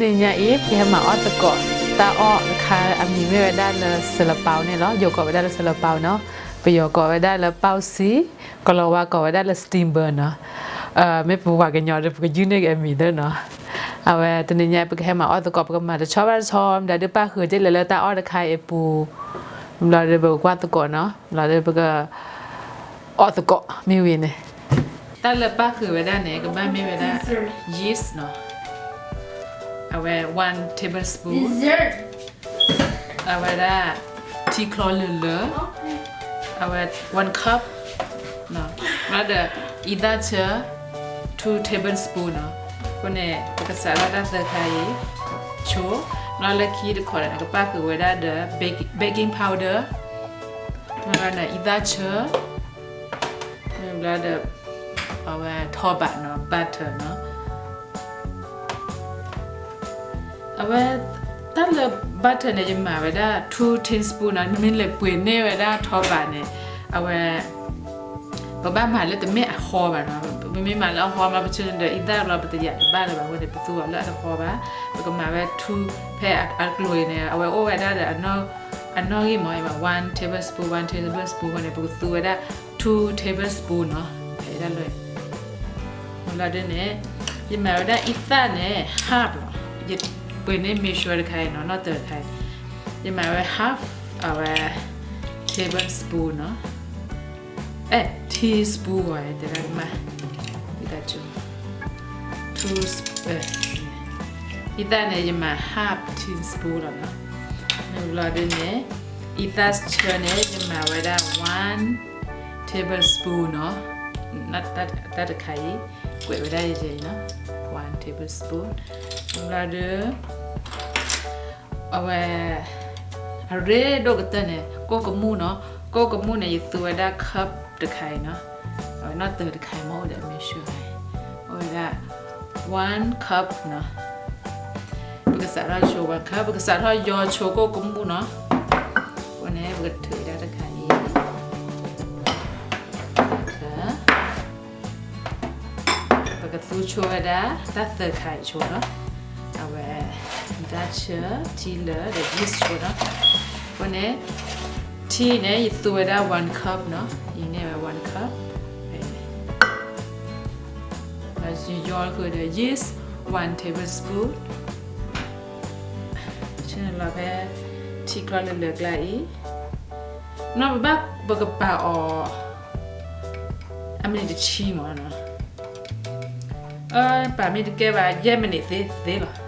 တနံၤညါအံၤ ပကဟဲမၤအီၣ်သကိး တၢ်အီၣ်တခါအမံၤမ့ၢ်ဝဲဒၣ်လၢ ဆၢလပီန့ၣ်လီၤ. ယိၤကိးဝဲဒၣ်လၢဆၢလပီနီၤ, ပယီၤကိးဝဲဒၣ်လၢ ပီၣ်စံ, ကလီၤဝါကိးဝဲဒၣ်လၢ steamer နီၤ. မ့ၢ်ပပှၤကညီဒီး ပကယုၢ်န့ၢ်က့ၤအမံၤသ့နီၤ. အဝဲတနံၤညါ ပကဟဲမၤအီၣ်သကိး ပကမၤတဆီဘၣ်တဆီ မတၤဒုးပၣ်ဃုာ်က့ၤလဲၣ်လၢတၢ်အီၣ်တခါအံၤအပူၤ, ဘျီဒီးပကကွၢ်သကိးနီၤ, ဘျီဒီးပက အီၣ်သကိးမ့ၢ်ဝံၤန့ၣ်, တၢ်လၢပၣ်ဃုာ်ဝဲဒၣ်န့ၣ် ကဘၣ်မ့ၢ်ဝဲဒၣ် yeast နီၤ, အဝဲ one tablespoon, အဝဲဒၣ် ထံချီလၢာ်လၢာ်, အဝဲ one cup, ဘျီဒီး အံသၣ်ဆၢ two tablespoon နီၤ. အဃိန့ၣ် ပကစးထီၣ်တၢ်သၢခါအံၤ ဆိ, ဘျီလၢခံတခီန့ၣ် ကပၣ်ဃုာ်ဝဲဒၣ်ဒီး baking powder န့ၣ် အံသၣ်ဆၢ, ဘျီဒီး အဝဲထီဘးနီၤ, butter နီၤ. အဝဲ တၢ်လၢ butter န့ၣ် ယမၤဝဲဒၣ် two tablespoon နီၤ. မ့မ့ၢ်လဲၤပှ့ၤန့ၢ်ဝဲဒၣ်ထီဘးန့ၣ် အဝဲ ပဘၣ်မၤလၢတမ့ၢ်အဟီဘၣ်နီၤ. မ့မ့ၢ်မၤလၢအဟီမး ပဆိန့ၣ်ဒီး အံသၣ်ဘျီ ပတယာ်တဘၣ်လၢၤဘၣ်အဃိန့ၣ် ပသူအီၤလၢအတဟီဘၣ်. ပကမၤဝဲ two ဖဲအကျိၤအံၤန့ၣ် အဝဲအိၣ်ဝဲဒၣ်ဒီး အနီၣ်ဂံၢ်မး one tablespoon, one tablespoon အဃိန့ၣ် ပကသူဝဲဒၣ် two tablespoon နီၤ. ဖဲဒၣ်လၢ မ့ၢ်လီၤဒ်န့ၣ် ယမၤဝဲဒၣ်အံသၣ်န့ၣ် half လီၤ. ယပှ့ၤန့ၢ် measure တခါအံၤနီၤ, နီၣ်တၢၤတခါအံၤ ယမၤဝဲ half အဝဲ tablespoon နီၤ. အဲ teaspoon ဝဲ တဲဒၣ်မး, အံသၣ် two, အံသၣ်န့ၣ် ယမၤ half teaspoon လီၤနီၤ. မ့ၢ်လီၤဒ်န့ၣ် အံသၣ်ဆၢန့ၣ် ယမၤဝဲဒၣ် one tablespoon နီၤ. တၢ်တခါအံၤ ကွဲးဝဲဒၣ်ယဲအံၤနီၤ, one tablespoon. မ့ၢ်လီၤဒ် အဝဲ အရ့ဒိၣ်ကတၢၢ်န့ၣ် ကိၣ်ကမူၣ်နီၤ. ကိၣ်ကမူၣ်န့ၣ် ယသူဝဲဒၣ် cup တခါအံၤနီၤ. အဝဲနီၣ်တၢၤတခါအံၤမ့ၢ်အိၣ်ဒီး measure အိၣ်ဝဲဒၣ် one cup နီၤ. ပကစးထီၣ်ဆိ one cup, ပကစးထီၣ်ယီၤဆိကိၣ်ကမူၣ်နီၤ. အဃိန့ၣ် ပကထုးဝဲဒၣ်တခါအံၤ ပကသူဆိဝဲဒၣ် တၢ်သၢခါအံၤဆိနီၤ. အဝဲ တၢ်ဆၢ ထံလၢာ်ဒီး yeast ဆိနီၤ. အဃိန့ၣ် ထံန့ၣ် ယသူဝဲဒၣ် one cup နီၤ, ယန့ၢ်ဝဲ one cup. ယီၤဃုာ်ဒီး yeast one tablespoon. ဆ့ၣ်နီၤလီၤဖဲ ထံချီလၢာ်လၢာ်ကျါအံၤ, နီၤ ပဘၣ်ပကပာ်အီၤ အမံးနံးတဆံမးနီၤ. ပာ်မ့ၢ်တကဲဘၣ် ယဲၢ်မံးနံးသ့သ့လီၤ.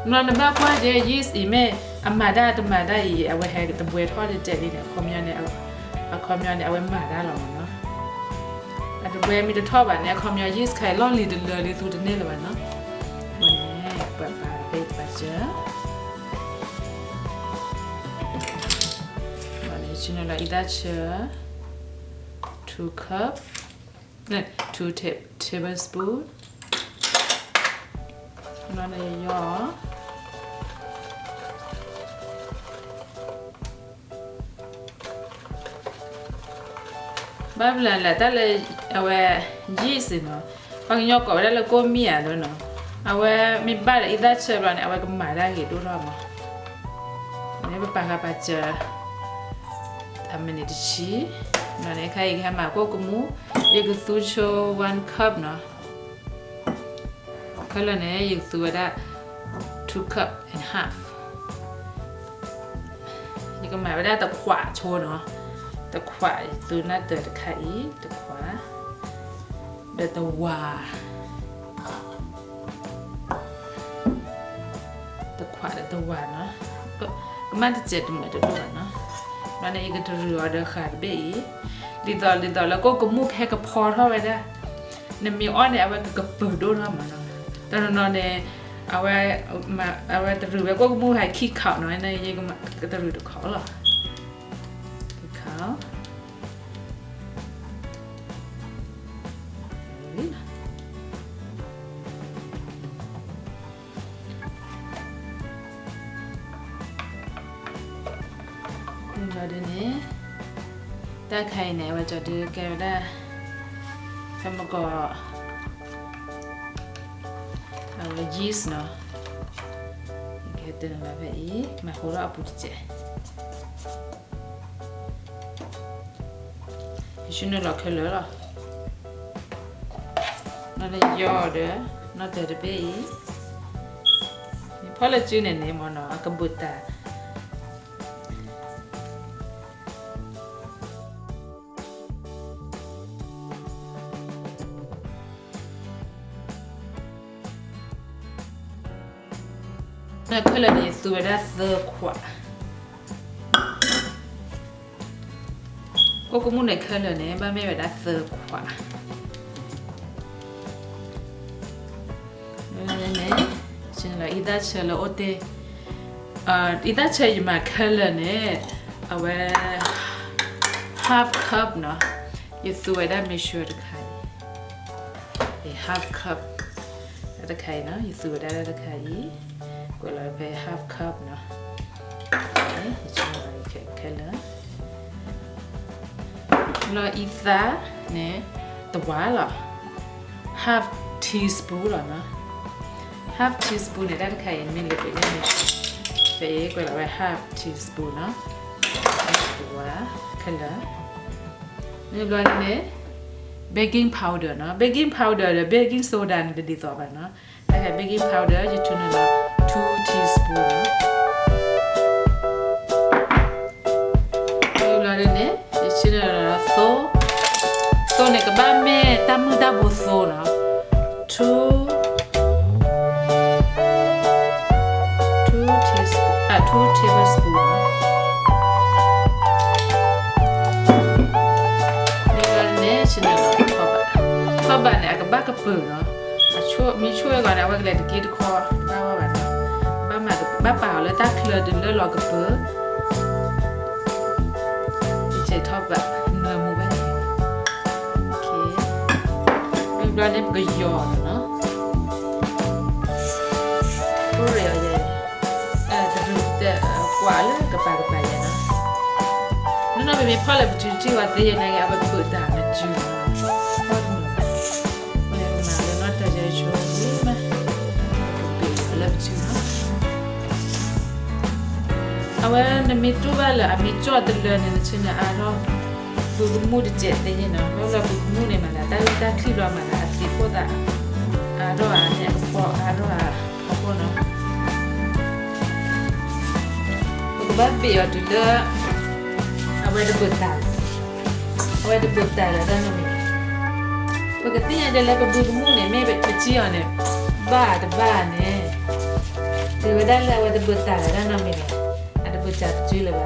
နီၤ နဘၣ်ကွၢ်က့ၤ yeast အံၤမ့ၢ်အမၤတၢ်တမၤတၢ်အံၤ အဝဲဟဲတဘှဲထီၣ်တဲတဲလံန့ၣ် အခီပညီန့ၣ် အခီပညီန့ၣ် အဝဲမၤတၢ်လီၤမးနီၤ. အတဘှဲမ့ၢ်တထီၣ်ဘၣ်န့ၣ် အခီပညီ yeast ခါအံၤ လီၢ်လံၤတလၢလံသူတန့ၢ်လၢၤဘၣ်နီၤ. အဃိန့ၣ် ပပာ်ဖဲပာ်စၢၤ ဆ့ၣ်နီၤလီၤ အံသၣ်ဆၢ two cup, two tablespoon. နီၤ ယီၤ ဘၣ်မနုၤလဲၣ် တၢ်လၢ အဝဲ yeast နီၤ, ပှၤကညီကိးဝဲဒၣ်လၢကိၣ်မံၣ်ဧါနီၤ, အဝဲမ့ၢ်ဘၣ်ဒီးအံသၣ်ဆၢဘျီန့ၣ် အဝဲကမၤတၢ်ဂ့ၤဒိၣ်ထီၣ်မး. န့ၣ် ပပာ်ဃာ်ပာ်စၢၤ အမံးနံးတဆံ, နီၤန့ၣ် ခဲအံၤကဟဲမၤကိၣ်ကမူၣ်, ယကသူဆိ one cup နီၤ. ခဲလၢာ်န့ၣ် ယကသူဝဲဒၣ် two cup and half. ယကမၤဝဲဒၣ်တခွးဆိနီၤ, တခွး ယသူနၢ်တၢၤတခါအံၤ တခွး, ဒီးတဝၤ, တခွးဒီးတဝၤနီၤ, ကမၣ်တစဲးတမုာ်တဒိၣ်ဘၣ်နီၤ. ဘျီန့ၣ် ယကတရုာ်အီၤဒီးဃာ်တဘ့ၣ်အံၤ, ဒ်သိးဒ်သိးလၢကိၣ်ကမူၣ်ကဟဲကဖီထီၣ်ဝဲဒၣ်, နမ့ၢ်အီၣ်န့ၣ် အဝဲကကပၢၤဒိၣ်ထီၣ်မးနီၤ. တနီၤနီၤန့ၣ် အဝဲ အဝဲတရုာ်ဝဲကိၣ်ကမူၣ်ဟဲခံခီနီၤ, ယကတရုာ်တခီလီၤ. ခံခီ ဘျီဒ်န့ၣ် တၢ်ခါအံၤန့ၣ် အဝဲကၠီဒုကဲဝဲဒၣ် ဖဲမကီး အဝဲ yeast နီၤ. ကတၢၢ်နုာ်လီၤဖဲအံၤ မၤဃိထီၣ်အပူၤတစဲး, ယဆူနုာ်လီၤခဲလၢာ်လီၤ. နီၢ်တယီဒီး နီၢ်တၢၤတဘ့ၣ်အံၤ, ဖီၣ်လၢစုန့ၣ်န့ၣ်မ့ၢ်နီၤ အကဘုးတၢ် ခဲလၢာ်န့ၣ် ယသူဝဲဒၣ်သၢခွး, ကိၣ်ကမူၣ်န့ၣ်ခဲလၢာ်န့ၣ် ဘၣ်မ့ၢ်ဝဲဒၣ်သၢခွး, န့ၣ် အံသၣ်ဆၢလၢအိၣ်တ့ၢ်, အံသၣ်ဆၢယမၤခဲလၢာ်န့ၣ် အဝဲ half cup နီၤ, ယသူဝဲဒၣ် မ့ၢ်ဆှၢတခါအံၤ half cup တခါအံၤနီၤ, ယသူဝဲဒၣ်တခါအံၤ, ကွဲးလီၤဖဲ half cup နီၤ, ခဲလၢာ် လီၤအံသၣ်န့ၣ် တဝါလီၤ, half teaspoon လီၤနီၤ, half teaspoon န့ၣ် တၢ်တခါအံၤ မ့ၢ်လၢပှဲၤန့ၣ် ဖဲအံၤကွဲးလီၤဝဲ half teaspoon နီၤ, တဝါ ခဲလၢာ် မ့ၢ်ဘျီန့ၣ် baking powder နီၤ, baking powder ဒီး baking soda န့ၣ် တဒ်သိးဘၣ်နီၤ, တၢ်ခါ baking powder ယဆူနုာ်လီၤ two teaspoon နီၤ, မ့ၢ်ဘျီန့ၣ် ယဆူနုာ်လီၤသိ, သိန့ၣ် ကဘၣ်မ့ၢ်တၢ်မုၢ်တၢ်ဘိသိနီၤ, two two tablespoon နီၤ, မ့ၢ်ဘျီန့ၣ် ဆူနုာ်လီၤထီၣ်ဘး, ထီၣ်ဘးန့ၣ် အကဘၣ်ကပၢၤနီၤ, မ့ၢ်ဆိၣ်ဝဲဂီၤန့ၣ် အဝဲကလဲၤတက့ၢ်တခီ ဘၣ်ဝဲဘၣ်နီၤ, ဘၣ်မၤ ဘၣ်ပာ်အီၤလၢတၢ်ချၢတုၤလၢလီၤကပၢၤ, ယစဲးထီၣ်ဘး နၢမူဘၣ်န့ၣ်, မ့ၢ်ဘျီန့ၣ် ပကယီၤနီၤ, အိၣ်ရ့ၤအီၤယဲ, တရူး ကွၢ်လၢကပၤကပၤယဲနီၤ, နီၢ်နီၢ် ပမ့ၢ်ဖီၣ်လၢပစုတထံၣ်ဝဲသ့ယဲန့ၣ် အဝဲကပၢၤတၢ်နစုနီၤ, ဖီၣ်တမုာ်ဘၣ်, ပမၤလၢနီၢ်တၢၤယဲဆိမး, ပကပၢၤလၢပစုနီၤ, အဝဲနမ့ၢ်တူၢ်ဘၣ်လၢအမ့ၢ်ကၠီၣ်တလၢန့ၣ် နဆ့ၣ်နီၤအါထီၣ် ဘုကမူၣ်တစဲးသ့န့ၣ်နီၤ, ဘၣ်လၢဘုကမူၣ်န့ၣ်မၤသး တၢ်ဂ့ၢ်တၢ်ချံဘျီမၤသး အသံးဖိသၣ် အါထီၣ်ဧါန့ၣ် အကဖီအါထီၣ်ဧါ ဖီခိၣ်နီၤ, ပကဘၣ်ဘ့ၣ်အီၤတုၤလၢ အဝဲတဘုးတၢ်လၢၤ, အဝဲတဘုးတၢ်လၢၤတၢ်နီတမံၤ, ပကသ့ၣ်ညါဒ်လၢပဘုကမူၣ်န့ၣ် မ့ၢ်ပထံၣ်အီၤန့ၣ် ဘၣ်တဘၣ်န့ၣ်, တုၤဝဲဒၣ်လၢအဝဲတဘုးတၢ်လၢၤတၢ်နီတမံၤန့ၣ် အတဘုးတၢ်တစုလၢၤ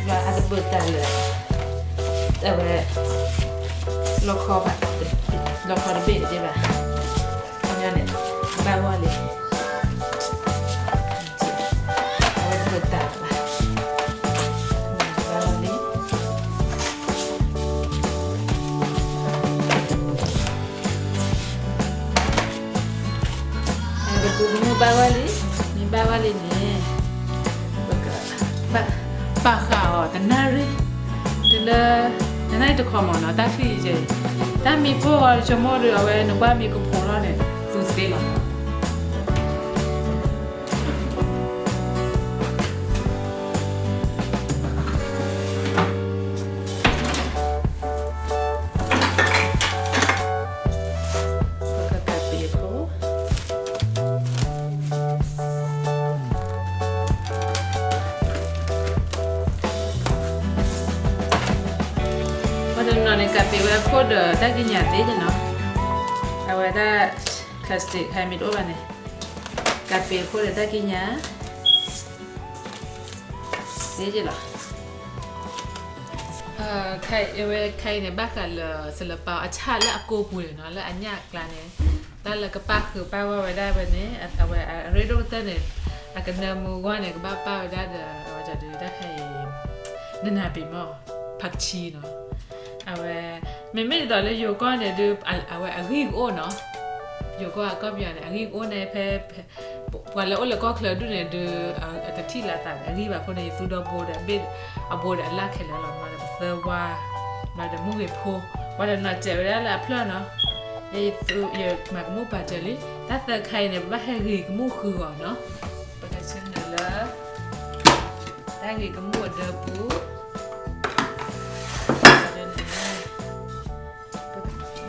ဘၣ်, အတဘုးတၢ်လၢၤ အဝဲ လီခီဘၣ်, လီခီတဘ့ၣ်တဘၣ်, ခီပညီန့ၣ် ဘၣ်ဂီၢ်လံ, အဝဲတဘုးတၢ်လၢၤဘၣ်, ဘၣ်ဂီၢ်လံ ပကဘုကမူၣ်ဘၣ်ဂီၢ်လံ, မ့ၢ်ဘၣ်ဂီၢ်လံန့ၣ် ပက ပာ်ဃာ်အီၤတနၣ်ရံၣ်, တုၤလၢ တနၣ်ရံၣ်တခီမ့ၢ်နီၤ တၢ်ချံၣ်ယဲအံၤ, တၢ်မံဖိအီၤဆိကမိၣ်ဒီး အဝဲနကွၢ်မ့ၢ်ကဖိးထီၣ်န့ၣ် သူသ့လီၤ. ပကကးပ့ၤအခိၣ် ပှၤတနီၤန့ၣ် ကးပ့ၤဝဲအခိၣ်ဒီးတၢ်ကံးညာ်သ့နီၤ, အဝဲဒၣ် plastic ဟဲမ့ၢ်တအိၣ်ဘၣ်န့ၣ် ကးပ့ၤအခိၣ်ဒီးတၢ်ကံးညာ် သ့လီၤ. ခဲအံၤဝဲခဲအံၤန့ၣ် ဘၣ်ဃးလၢ စလပၤအဆၣ်လၢအကိးပူၤန့ၣ်နီၤ လၢအညၣ်အကျါန့ၣ် တၢ်လၢကပာ်ဃုာ်ပာ်ဂီၢ်ဝဲဒၣ်ဝဲန့ၣ် အဝဲအရ့ဒိၣ်ကတၢၢ်န့ၣ် အကနၢမူအဂီၢ်န့ၣ် ကဘၣ်ပာ်ဝဲဒၣ်ဒီး အဝဲဒၣ်ဒုးတၢ်ခဲအံၤ နနၢ်ပ့ၤမီၢ် ဖးကဆံနီၤ အဝဲ မ့မ့ၢ်ဒ်သိးလၢယိၤကီၢ်န့ၣ်ဒုး အဝဲအဂံၢ်ကအိၣ်နီၤ, ယိၤကီၢ်အကီၢ်ပယီၤန့ၣ် အဂံၢ်ကအိၣ်န့ၣ်ဖဲ ပှၤလၢအိၣ်လၢကီၢ်ချၢဒူၣ်န့ၣ်ဒုး အတထံၣ်လၢအသးန့ၣ် အဂံၢ်ဘၣ်အဃိန့ၣ် ယသူဒီဘိဒီးဘ့ၣ် အဘိဒီးအလၣ်ခဲလၢာ်လီၤ မၤဒီးပသၢဝါ မၤဒီးမုၢ်ဂ့ၤဖိ ပှၤတနီၤစဲးဝဲဒၣ်လၢအဖျၢၣ်နီၤ, ယဲယမၤကမူၣ်ပာ်စၢၤလံ တၢ်သၢခါအံၤန့ၣ် ပဘၣ်ဟဲဂ့ၤကမူၣ်ဃုအီၤနီၤ, ပက လၢ တၢ်ဂ့ၤကမူၣ်အဒၢပူၤ,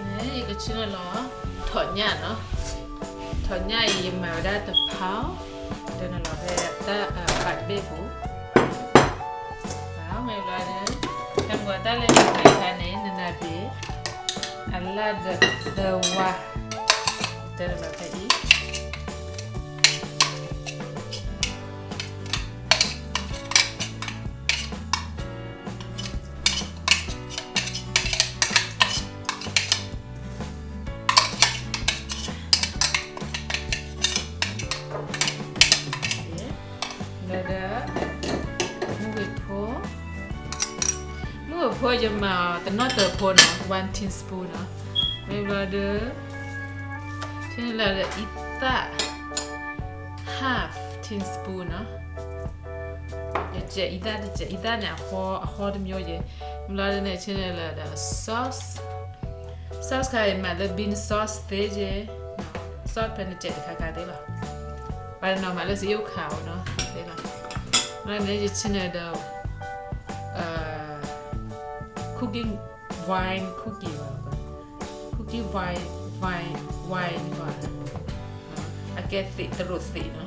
န့ၣ် ယကဆၢနုာ်လီၤ ထိးညၣ်နီၤ, ထိးညၣ်အံၤ ယမၤဝဲဒၣ်တဖၣ်, တနုာ်လီၤဖဲတၢ် pot ဘ့ၣ်ပူၤ, မ့ၢ်ဘျီဒီး ဟဲမၤတၢ်လၢယမၤခါန့ၣ် နနၢ်ပ့ၤ အလၣ်ဒီးသၢဝါ, တနုာ်လီၤဖဲအံၤ ဘျီဒီး မုၢ်ဂ့ၤဖိ, မုၢ်ဂ့ၤဖိယမၤအီၤတနီၣ်တၢၤဖိနီၤ, one teaspoon နီၤ, မ့ၢ်ဘျီဒီး ထံလၢအံသၣ် half teaspoon နီၤ, ယစဲးအံသၣ်တစဲး, အံသၣ်န့ၣ် အဃီတမျိုးယဲ, ဘျီဒီးန့ၣ် ဆၢနုာ်လီၤဒီး sauce, sauce ခါအံၤမၤလၢ bean sauce သ့ယဲ, sauce ဖဲနစဲးတခါခါသ့လီၤ, ပှၤတနီၤမၤလၢစ့အိၣ်ခါအီၤနီၤ သ့လီၤ, ဘျီန့ၣ် ယဆၢနုာ်ဒီး cooking wine, cooking wine, cooking wine, wine, wine အကဲသ့ၣ်တရိးသ့ၣ်နီၤ,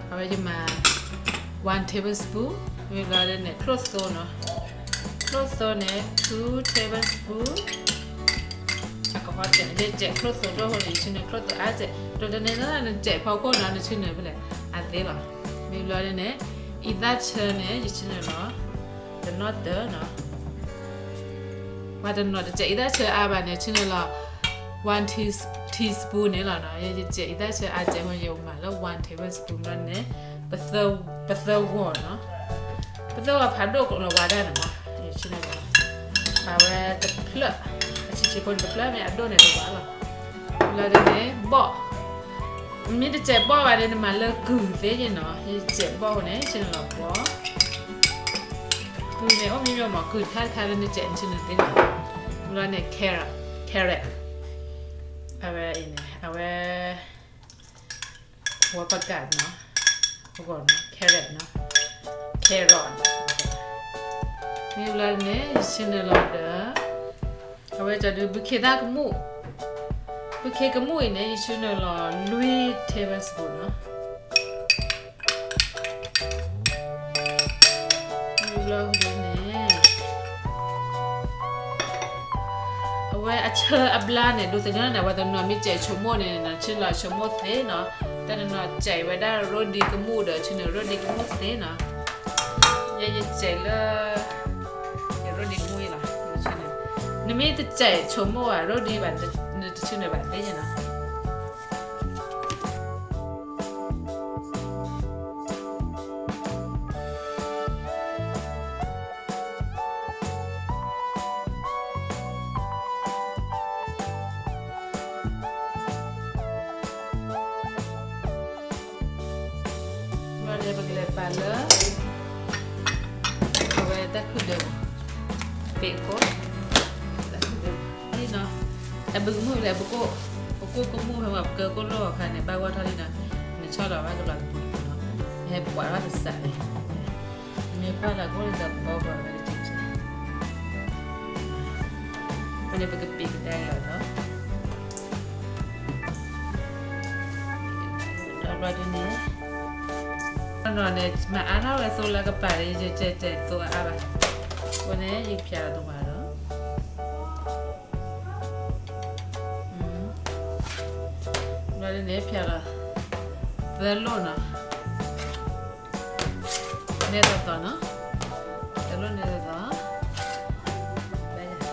အဝဲယမၤ one tablespoon, မ့ၢ်ဘျီဒီးန့ၣ် ချိၣ်သိနီၤ, ချိၣ်သိန့ၣ် two tablespoon, အကဟီတဲ ယစဲးချိၣ်သိဒိၣ်အဃိန့ၣ် ယဆၢနုာ်ချိၣ်သိအါစဲး, ဒိးတန့ၢ်လၢနစဲးဖီခိၣ်နီၤ နဆၢနုာ်ဖဲလဲၣ် အသ့လီၤ, မ့ၢ်ဘျီဒီးန့ၣ် အံသၣ်ဆၢန့ၣ် ယဆၢနုာ်လီၤ တနီၣ်တၢၤနီၤ, ပှၤတနီၤတစဲးအံသၣ်ဆၢအါဘၣ်န့ၣ် ဆၢနုာ်လီၤ one tea, teaspoon န့ၣ်လီၤနီၤ, ယစဲးအံသၣ်ဆၢအါစဲးအဃိ ယမၤလၢ one tablespoon ဘျီန့ၣ် ပသၢဂီၤနီၤ, ပသၢဂီၤဖးဒိၣ်လီၤဝါဒၣ်န့ၣ်မး, ယဆၢနုာ်လီၤ အဝဲတဖျၢၣ်, အဆံးဆံးဖိန့ၣ်တဖျၢၣ်မ့ၢ်အဒိၣ်န့ၣ်တဝါလီၤ, ဘျီဒီးန့ၣ် ဘီၣ်, မ့ၢ်တစဲးဘီၣ်ဘၣ်န့ၣ် နမၤလၢကုၢ်သ့ယဲနီၤ, ယစဲးဘီၣ်အဃိန့ၣ် ဆၢနုာ်လီၤဘီၣ်, ကုၢ်န့ၣ် အိၣ်မ့ၢ်မ့ၢ်မး ကုၢ်တခါတခါလၢနစဲး နဆၢနုာ်သ့လီၤ, ဘျီန့ၣ် carrot, carrot, အဝဲအံၤန့ၣ် အဝဲ ဝီပကၣ်နီၤ, ပဂီၢ်နီၤ carrot နီၤ, carrot, မ့ၢ်ဘျီန့ၣ် ယဆၢနုာ်လီၤဒီး အဝဲကၠီဒုး ဘုခ့သၣ်ကမူၣ်, ဘုခ့ကမူၣ်အံၤန့ၣ် ယဆၢနုာ်လီၤလွံၢ် tablespoon နီၤ, မ့ၢ်ဘျီန့ၣ် အဝဲအဆၢအဘျါန့ၣ် ဒိးသန့ၤန့ၣ် အဝဲတနီၤမ့ၢ်စဲးဆိကမိၣ်န့ၣ် နဆၢနုာ်ဆိကမိၣ်သ့နီၤ, တနီၤနီၤစဲးဝဲဒၣ်ရိဒံကမူၣ်ဒီး ဆၢနုာ်ရိဒံကမူၣ်သ့နီၤ, ယဲယစဲးလၢ ယရိဒံကမူၣ်အံၤလီၤ, နမ့ၢ်တစဲးဆိကမိၣ်ဘၣ် ရိဒံဘၣ် နတဆၢနုာ်ဘၣ်သ့နီၤ. ဘျီန့ၣ် ပကလဲၤပာ်လၢ အဝဲတၢ်ခုၣ်ဒၢမး, ပ့းခိၣ်, တၢ်ခုၣ်ဒၢ, အံၤနီၤ, အဘုကမူၣ်လဲၣ်, ပကိၢ်, ပကိၢ်ကမူၣ်ဖဲပှၤပကၢကိၢ်လိၣ်အခါန့ၣ် ဘၣ်ဂီၢ်ထီၣ်လံနီၤ, နဆီလီၤဘၣ်ကလီၤတပူၤတပူၤနီၤ, နဟဲပှၤထီၣ်တစးန့ၣ်, မ့ၢ်ကွၢ်လၢကိၢ်လၢတပူၤပူၤဝဲတက့ၢ်, အဃိန့ၣ် ပကပ့းကဒါက့ၤလီၤနီၤ. ဒီးဘျီဒ်န့ၣ် နီၤန့ၣ် မၤအါထီၣ်ဝဲသိလၢကပၤဒီး ယတဲတဲသိအါဘၣ်. အဃိန့ၣ် ယဖျါလီၤတဝါဒီး ဘျီဒ်န့ၣ် ဖျါလီၤ သၢလိၣ်နီၤ. နဲသိးသိးနီၤ, တလိၣ်နဲသိးသိး, ဘၣ်ယၤ,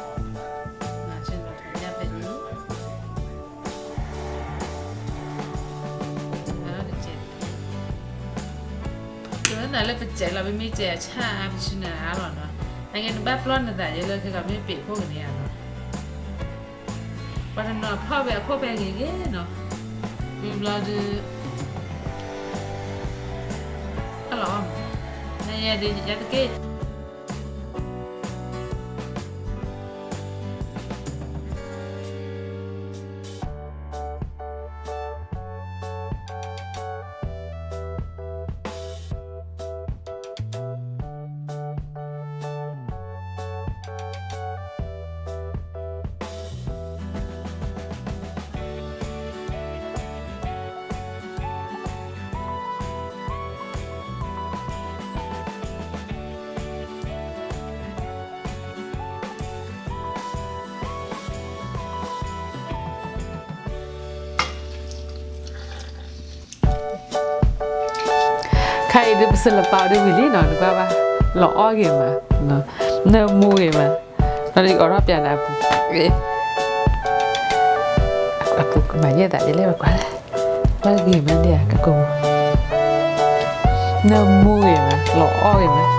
မၤဆၢနုာ်ထီၣ်ညၣ်ဖဲန့ၣ်, မၤလီၤတစဲး, တနၤလၢပစဲးလီၤ မ့မ့ၢ်စဲးအဆၣ်အါ ပဆၢနုာ်အါလီၤနီၤ, အဂ့ၢ်နဘၣ်ပျီနသးယဲလၢခဲကီး မ့ၢ်ပ့းခိၣ်ကန့ၢ်ဧါနီၤ. ပှၤတနီၤဖီၣ်ဝဲအခိၣ်ဖဲဂ့ၤဂ့ၤနီၤ, မ့ၢ်ဘျီဒုး အလီၤ, နယဲဒုးယတက့ၢ်. ပစလပာ်အီၤဒ်ဝံၤလံနီၤ နကွၢ်ဘၣ်, လီၤအီၣ်ဂ့ၤမး, နၢမူဂ့ၤမး, ဒီးယအိးထီၣ်ပျးနၤအပူၤ, အပူၤကမၤယဲၢ်သးဒ်လဲၣ် ပကွၢ်လဲၣ်, ဘၣ်ဂ့ၤမးဒ်အကကိး, နၢမူဂ့ၤမး လီၤအီၣ်ဂ့ၤမး,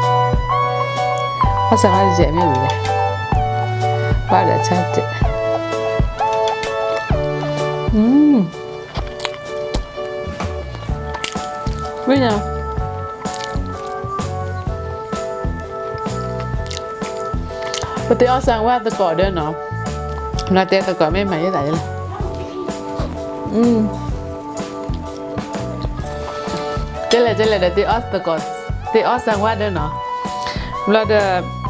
ဘၣ်ဆၣ်ဘၣ်တယဲၢ်မ့ၢ်ဝံၤလဲၣ်, ဘၣ်ဒီးဆၣ်တဲ, ဝိညာဉ်, ပတဲအီၣ်စၣ်ဝါသကိးဒၢနီၤ, နတဲသကိးမ့ၢ်မၤယဲၢ်သးယဲၢ်လဲၣ်, ကဲလဲၣ်ကဲလဲၣ်ဒီးတဲအီၣ်သကိး, တဲအီၣ်စၣ်ဝါဒၢနီၤ, ဘျီဒီး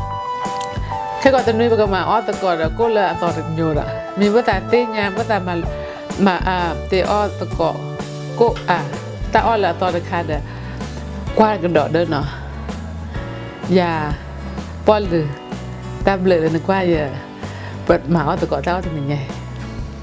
ခဲကီးတနွံပကမၤအီၣ်သကိးဒီး ကိၣ်လၢအသီတညိဒီး မ့ၢ်ဝဲသးသ့ၣ်ညါ ဝဲသးမၤ, မၤ, တဲအီၣ်သကိး, ကိၣ်အါ, တၢ်အီၣ်လၢအသီတခါဒီး, ကွၢ်ကဒီးဒၢနီၤ, ယၤ, ပီၣ်လုး, တၢ်ဘျုးလၢနကွၢ်ယဲ, ပမၤအီၣ်သကိးတၢ်အီၣ်တနံၤညါ